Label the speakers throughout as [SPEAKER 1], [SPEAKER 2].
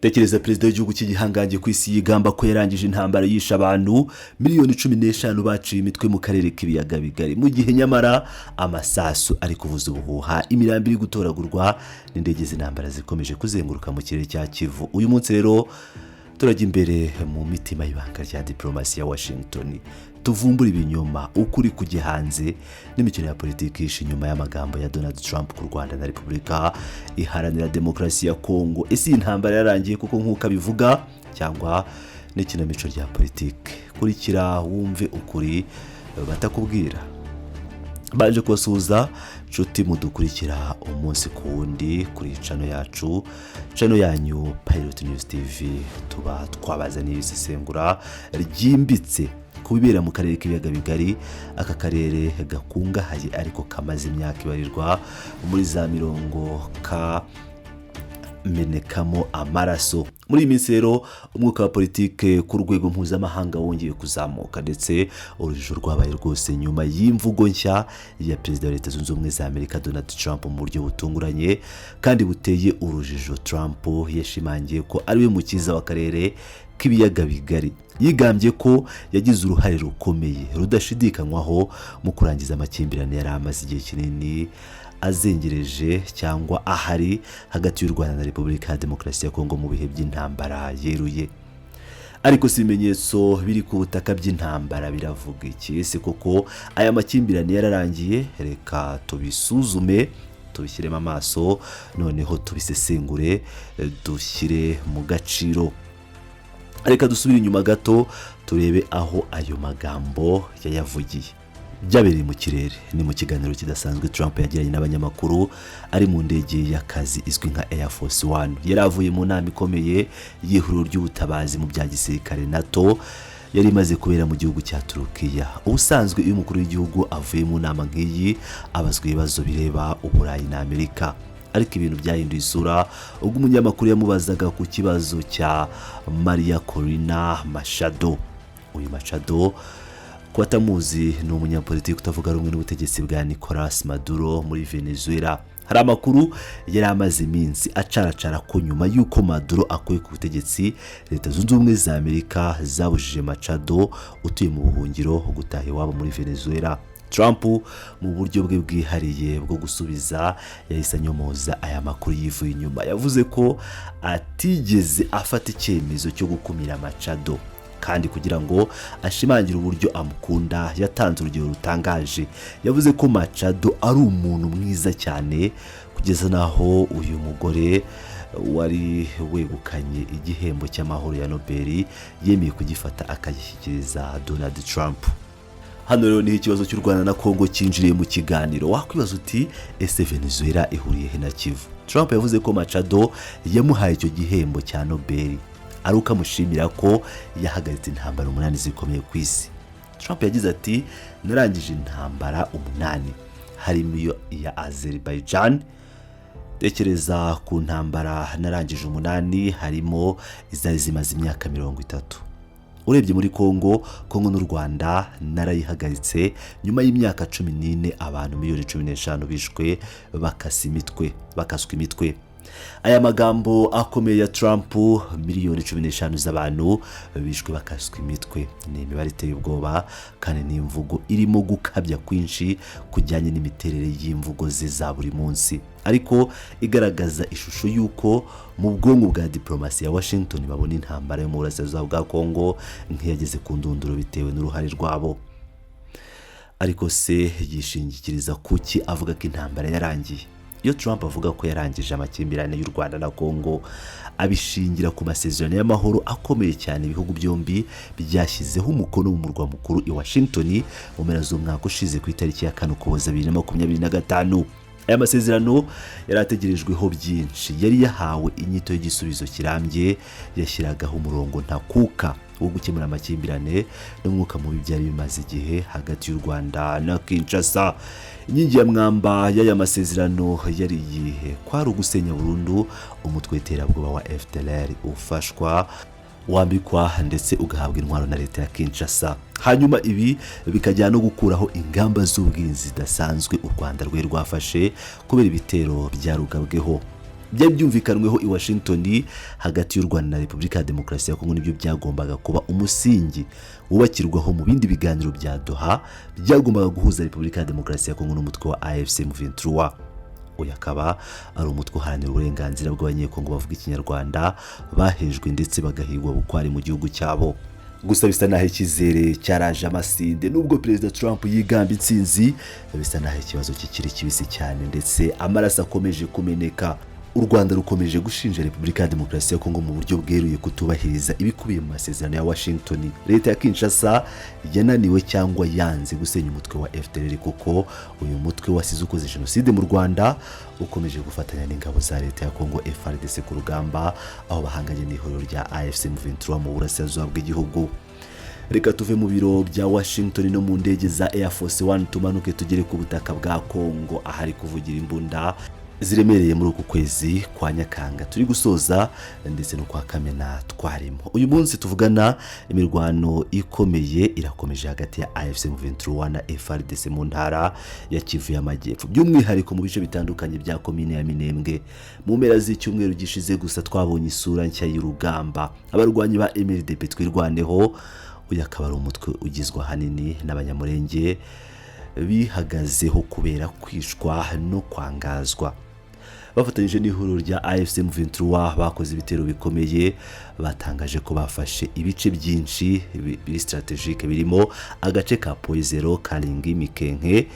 [SPEAKER 1] Tekereza perezida w'igihugu cy'igihangange ku isi yigamba ko yarangije intambara yishe abantu miliyoni 15 baciye imitwe mu karere k'ibiyaga bigari, mu gihe nyamara amasasu ari kuvuza ubuhuha, imirambi iri gutoragurwa n'indege z'intambara zikomeje kuzenguruka mu kirere cya Kivu. Uyu munsi rero turajya imbere mu mitima y'ibanga rya diporomasi ya Washington, tuvumbura ibinyoma, ukuri kujya hanze n'imikino ya politiki yishe inyuma y'amagambo ya Donald Trump ku Rwanda na Repubulika Iharanira Demokarasi ya Kongo. Ese iyi ntambara yarangiye kuko nk'uko abivuga, cyangwa n'ikinamico rya politiki? Kurikira wumve ukuri batakubwira. Baje kubasuhuza, nshuti mudukurikira umunsi ku wundi kuri channel yacu, channel yanyu Pilot News TV. Tuba twabazaniye isesengura ryimbitse ku bibera mu karere k'ibiyaga bigari, aka karere gakungahaye ariko kamaze imyaka ibarirwa muri za mirongo kamenekamo amaraso. Muri iyi minsi rero umwuka wa politike ku rwego mpuzamahanga wongeye kuzamuka, ndetse urujijo rwabaye rwose nyuma y'imvugo nshya ya perezida wa Leta Zunze Ubumwe za Amerika Donald Trump. Mu buryo butunguranye kandi buteye urujijo, Trump yashimangiye ko ariwe mukiza w'akarere k'ibiyaga bigari. Yigambye ko yagize uruhare rukomeye rudashidikanywaho mu kurangiza amakimbirane yari amaze igihe kinini azengereje cyangwa ahari hagati y'u Rwanda na Repubulika ya Demokarasi ya Kongo mu bihe by'intambara yeruye. Ariko si ibimenyetso biri ku butaka by'intambara biravuga iki? Ese koko aya makimbirane yararangiye? Reka tubisuzume, tubishyiremo amaso, noneho tubisesengure, dushyire mu gaciro. Reka dusubire inyuma gato turebe aho ayo magambo yayavugiye. Byabereye mu kirere, ni mu kiganiro kidasanzwe Trump yagiranye n'abanyamakuru ari mu ndege y'akazi izwi nka Air Force One. Yari avuye mu nama ikomeye y'ihuriro ry'ubutabazi mu bya gisirikare NATO yari imaze kubera mu gihugu cya Turukiya. Ubusanzwe iyo umukuru w'igihugu avuye mu nama nk'iyi abazwa ibibazo bireba Uburayi na Amerika, ariko ibintu byahinduye isura ubwo umunyamakuru yamubazaga ku kibazo cya Maria Corina Machado. Uyu Machado, ku batamuzi, ni umunyapolitiki utavuga rumwe n'ubutegetsi bwa Nicolas Maduro muri Venezuela. Hari amakuru yari amaze iminsi acaracara ko nyuma y'uko Maduro akuwe ku butegetsi, Leta Zunze Ubumwe za Amerika zabujije Machado utuye mu buhungiro gutaha iwabo muri Venezuela. Trump mu buryo bwe bwihariye bwo gusubiza yahise anyomoza aya makuru yivuye inyuma. Yavuze ko atigeze afata icyemezo cyo gukumira Machado, kandi kugira ngo ashimangire uburyo amukunda yatanze urugero rutangaje. Yavuze ko Machado ari umuntu mwiza cyane, kugeza n'aho uyu mugore wari wegukanye igihembo cy'amahoro ya Nobel yemeye kugifata akagishyikiriza Donald Trump. Hano rero niho ikibazo cy'u Rwanda na Kongo cyinjiriye mu kiganiro. Wakwibaza uti: "Ese Venezuela ihuriye he na Kivu?" Trump yavuze ko Machado yamuhaye icyo gihembo cya Nobel ari uko amushimira ko yahagaritse intambara umunani zikomeye ku isi. Trump yagize ati: "Narangije intambara umunani, harimo iyo iya Azerbaijan. Tekereza ku ntambara narangije umunani, harimo izari zimaze imyaka 30. Urebye muri Kongo, Kongo n'u Rwanda narayihagaritse nyuma y'imyaka 14 abantu miliyoni 15 bishwe bakasa imitwe, bakaswa imitwe." Aya magambo akomeye ya Trump, miliyoni 15 z'abantu bishwe bakaswa imitwe, ni imibare iteye ubwoba kandi ni imvugo irimo gukabya kwinshi kujyanye n'imiterere y'imvugo ze za buri munsi, ariko igaragaza ishusho y'uko mu bwonko bwa diplomasi ya Washington babona intambara yo mu burasirazuba bwa Kongo nk'iyageze ku ndunduro bitewe n'uruhare rwabo. Ariko se yishingikiriza kuki avuga ko intambara yarangiye? Iyo Trump avuga ko yarangije amakimbirane y'u Rwanda na Kongo, abishingira ku masezerano y'amahoro akomeye cyane ibihugu byombi byashyizeho umukono mu murwa mukuru i Washington mu mpera z'umwaka ushize, ku itariki ya 4 Ukuboza 2025. Aya masezerano yari ategerejweho byinshi, yari yahawe inyito y'igisubizo kirambye, yashyiragaho umurongo ntakuka wo gukemura amakimbirane n'umwuka mubi byari bimaze igihe hagati y'u Rwanda na Kinshasa. Inkingi ya mwamba y'aya masezerano yari iyihe? Kwari ugusenya burundu umutwe w'iterabwoba wa FDLR ufashwa, wambikwa ndetse ugahabwa intwaro na leta ya Kinshasa. Hanyuma ibi bikajyana no gukuraho ingamba z'ubwirinzi zidasanzwe u Rwanda rwari rwafashe kubera ibitero byarugabweho. Byari byumvikanweho i Washington hagati y'u Rwanda na Repubulika ya Demokarasi ya Kongo nibyo byagombaga kuba umusingi wubakirwaho mu bindi biganiro bya Doha byagombaga guhuza Repubulika ya Demokarasi ya Kongo n'umutwe wa AFC M23. Uyu akaba ari umutwe uharanira uburenganzira bw'Abanyekongo bavuga Ikinyarwanda bahejwe ndetse bagahigwa bukwari mu gihugu cyabo. Gusa bisa naho icyizere cyaraje amasinde. Nubwo Perezida Trump yigamba intsinzi, bisa naho ikibazo kikiri kibisi cyane ndetse amaraso akomeje kumeneka. U Rwanda rukomeje gushinja Repubulika ya Demokarasi ya Kongo mu buryo bweruye kutubahiriza ibikubiye mu masezerano ya Washington. Leta ya Kinshasa yananiwe cyangwa yanze gusenya umutwe wa FDLR, kuko uyu mutwe wasize ukoze jenoside mu Rwanda ukomeje gufatanya n'ingabo za leta ya Kongo FARDC ku rugamba, aho bahanganye n'ihuriro rya AFC M23 mu burasirazuba bw'igihugu. Reka tuve mu biro bya Washington no mu ndege za Air Force One, tumanuke tugere ku butaka bwa Kongo ahari kuvugira imbunda ziremereye muri uku kwezi kwa Nyakanga turi gusoza ndetse no kwa Kamena twarimo. Uyu munsi tuvugana, imirwano ikomeye irakomeje hagati ya AFC M23 na FARDC mu ntara ya Kivu y'Amajyepfo, by'umwihariko mu bice bitandukanye bya komine ya Minembwe. Mu mpera z'icyumweru gishize gusa twabonye isura nshya y'urugamba. Abarwanyi ba MRDP Twirwaneho, uyu akaba ari umutwe ugizwe ahanini n'Abanyamurenge bihagazeho kubera kwicwa no kwangazwa, bafatanyije n'ihuriro rya AFC M23 bakoze ibitero bikomeye. Batangaje ko bafashe ibice byinshi biri stratégique, birimo agace ka Poizero, Karingi, Mikenke,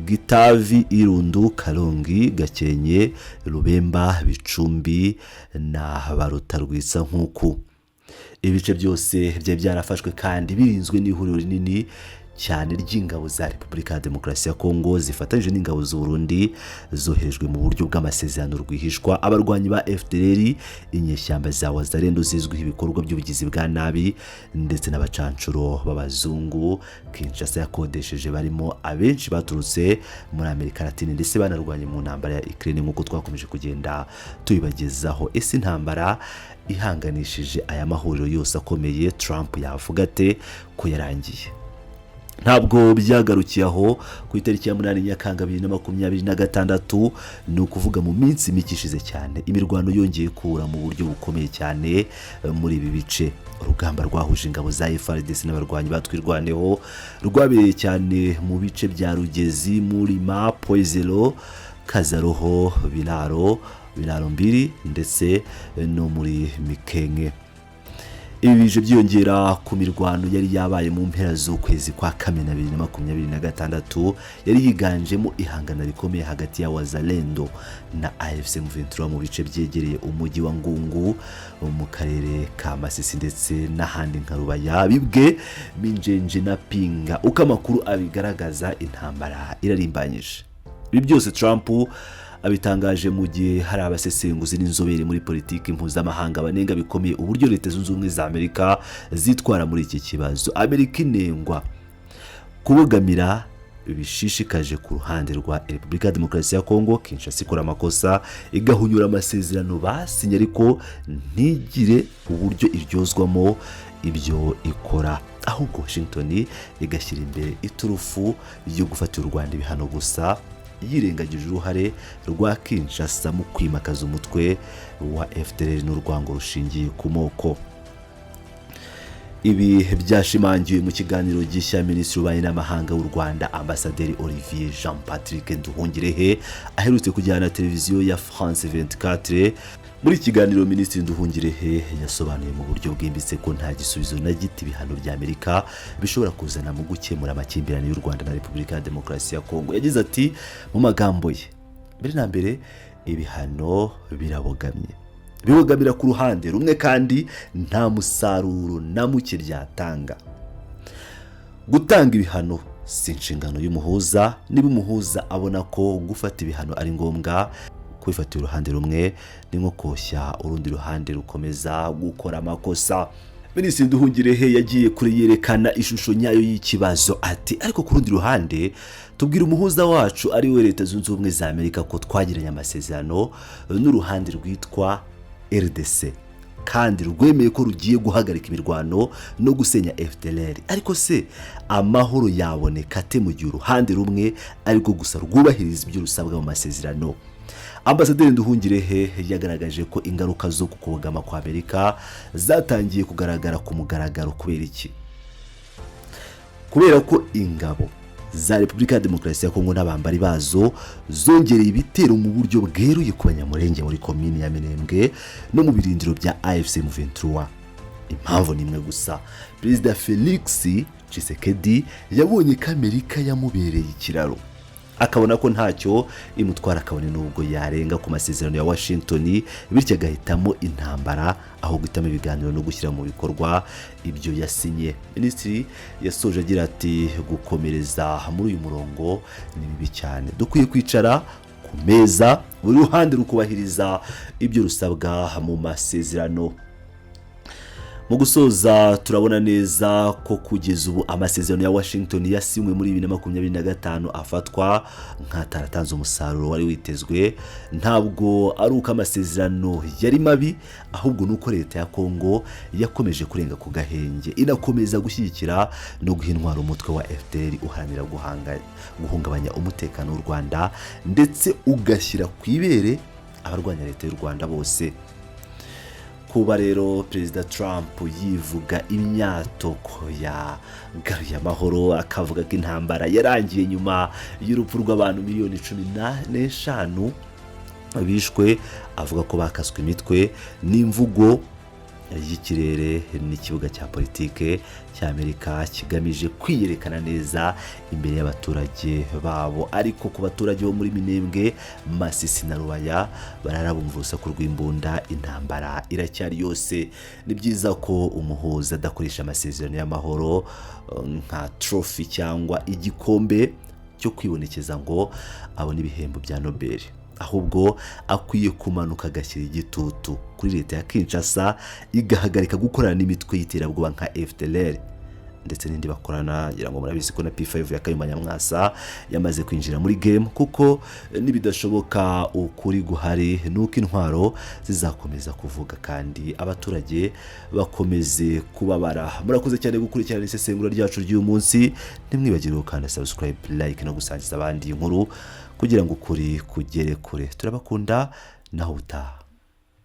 [SPEAKER 1] Gitavi, Irundu, Karongi, Gakenke, Rubemba, Bicumbi na Baruta Rwitsa. Nk'uku ibice byose byari byarafashwe kandi birinzwe n'ihuriro rinini cyane ry'ingabo za Repubulika ya Demokarasi ya Kongo zifatanyije n'ingabo z'u Burundi zoherejwe mu buryo bw'amasezerano rwihishwa, abarwanyi ba FDLR, inyeshyamba za Wazalendo zizwiho ibikorwa by'ubugizi bwa nabi, ndetse n'abacancuro b'abazungu Kinshasa yakodesheje, barimo abenshi baturutse muri Amerika Latine ndetse banarwanye mu ntambara ya Ukraine, nk'uko twakomeje kugenda tubibagezaho. Ese intambara ihanganishije aya mahuriro yose akomeye, Trump yavuga ate ko yarangiye? Ntabwo byagarukiye aho. Ku itariki ya 8 Nyakanga 2026, ni ukuvuga mu minsi mike ishize cyane, imirwano yongeye kubura mu buryo bukomeye cyane muri ibi bice. Urugamba rwahuje ingabo za FARDC n'abarwanyi batwirwaneho rwabereye cyane mu bice bya Rugezi, Murima, Poizero, Kazaroho, Biraro, Biraro Mbiri ndetse no muri Mikenke. Ibi bije byiyongera ku mirwano yari yabaye mu mpera z'ukwezi kwa Kamena 2026, yari yiganjemo ihangana rikomeye hagati ya Wazalendo na AFC M23 mu bice byegereye umujyi wa Ngungu mu karere ka Masisi ndetse n'ahandi nka Rubaya, Bibwe, Minjenje na Pinga. Uko amakuru abigaragaza, intambara irarimbanyije. Ibi byose Trump abitangaje mu gihe hari abasesenguzi n'inzobere muri politiki mpuzamahanga banenga bikomeye uburyo Leta Zunze Ubumwe za Amerika zitwara muri iki kibazo. Amerika inengwa kubogamira bishishikaje ku ruhande rwa Repubulika ya Demokarasi ya Kongo. Kinshasa ikora amakosa, igahunyura amasezerano basinye, ariko ntigire uburyo iryozwamo ibyo ikora, ahubwo Washington igashyira imbere iturufu yo gufatira u Rwanda ibihano gusa, yirengagije uruhare rwa Kinshasa mu kwimakaza umutwe wa FDLR n'urwango rushingiye ku moko. Ibi byashimangiwe mu kiganiro gishya Minisitiri w'Ububanyi n'Amahanga w'u Rwanda, Ambasaderi Olivier Jean Patrick Nduhungirehe, aherutse kujyana na televiziyo ya France 24. Muri iki kiganiro, Minisitiri Nduhungirehe yasobanuye mu buryo bwimbitse ko nta gisubizo na gito ibihano bya Amerika bishobora kuzana mu gukemura amakimbirane y'u Rwanda na Repubulika ya Demokarasi ya Kongo. Yagize ati mu magambo ye: "Mbere na mbere, ibihano birabogamye, bibogamira ku ruhande rumwe kandi nta musaruro na muke byatanga. Gutanga ibihano si inshingano y'umuhuza. Niba umuhuza abona ko gufata ibihano ari ngombwa, kubifatira uruhande rumwe ni nko koshya urundi ruhande rukomeza gukora amakosa." Minisitiri Nduhungirehe yagiye kure, yerekana ishusho nyayo y'ikibazo, ati: "Ariko ku rundi ruhande tubwira umuhuza wacu, ari we Leta Zunze Ubumwe za Amerika, ko twagiranye amasezerano n'uruhande rwitwa RDC kandi rwemeye ko rugiye guhagarika imirwano no gusenya FDLR. Ariko se amahoro yaboneka ate mu gihe uruhande rumwe ariko gusa rwubahiriza ibyo rusabwa mu masezerano?" Ambasaderi Nduhungirehe yagaragaje ko ingaruka zo kukubogama kwa Amerika zatangiye kugaragara ku mugaragaro. Kubera iki? Kubera ko ingabo za Repubulika ya Demokarasi ya Kongo n'abambari bazo zongereye ibitero mu buryo bweruye ku Banyamurenge muri komini ya Minembwe no mu birindiro bya AFC M23. Impamvu ni imwe gusa: Perezida Felix Tshisekedi yabonye ko Amerika yamubereye ikiraro, akabona ko ntacyo imutwara kabone n'ubwo yarenga ku masezerano ya Washington, bityo agahitamo intambara aho guhitamo ibiganiro no gushyira mu bikorwa ibyo yasinye. Minisitiri yasoje agira ati: "Gukomereza muri uyu murongo ni bibi cyane. Dukwiye kwicara ku meza, buri ruhande rukubahiriza ibyo rusabwa mu masezerano." Mu gusoza, turabona neza ko kugeza ubu amasezerano ya Washington yasinywe muri 2025 afatwa nk'ataratanze umusaruro wari witezwe. Ntabwo ari uko amasezerano yari mabi, ahubwo ni uko leta ya Kongo yakomeje kurenga ku gahenge, inakomeza gushyigikira no guha intwaro umutwe wa FDLR uharanira guhungabanya umutekano w'u Rwanda, ndetse ugashyira ku ibere abarwanya leta y'u Rwanda bose. Kuba rero Perezida Trump yivuga imyato ko yagaruye amahoro, akavuga ko intambara yarangiye nyuma y'urupfu rw'abantu miliyoni 15 bishwe, avuga ko bakaswe imitwe, n'imvugo y'ikirere n'ikibuga cya politike cy'Amerika kigamije kwiyerekana neza imbere y'abaturage babo. Ariko ku baturage bo muri Minembwe, Masisi na Rubaya barara bumva urusaku rw'imbunda, intambara iracyari yose. Ni byiza ko umuhuza adakoresha amasezerano y'amahoro nka trophy cyangwa igikombe cyo kwibonekeza ngo abone ibihembo bya Nobel, ahubwo akwiye kumanuka agashyira igitutu kuri leta ya Kinshasa, igahagarika gukorana n'imitwe y'iterabwoba nka FDLR ndetse n'indi bakorana. Ngira ngo murabizi ko na P5 ya Kayumba Nyamwasa yamaze kwinjira muri game, kuko nibidashoboka, ukuri guhari nuko intwaro zizakomeza kuvuga kandi abaturage bakomeze kubabara. Murakoze cyane gukurikirana isesengura ryacu ry'uyu munsi. Ntimwibagirwe gukanda subscribe, like no gusangiza abandi inkuru kugira ngo ukuri kugere kure. Turabakunda, naho utaha.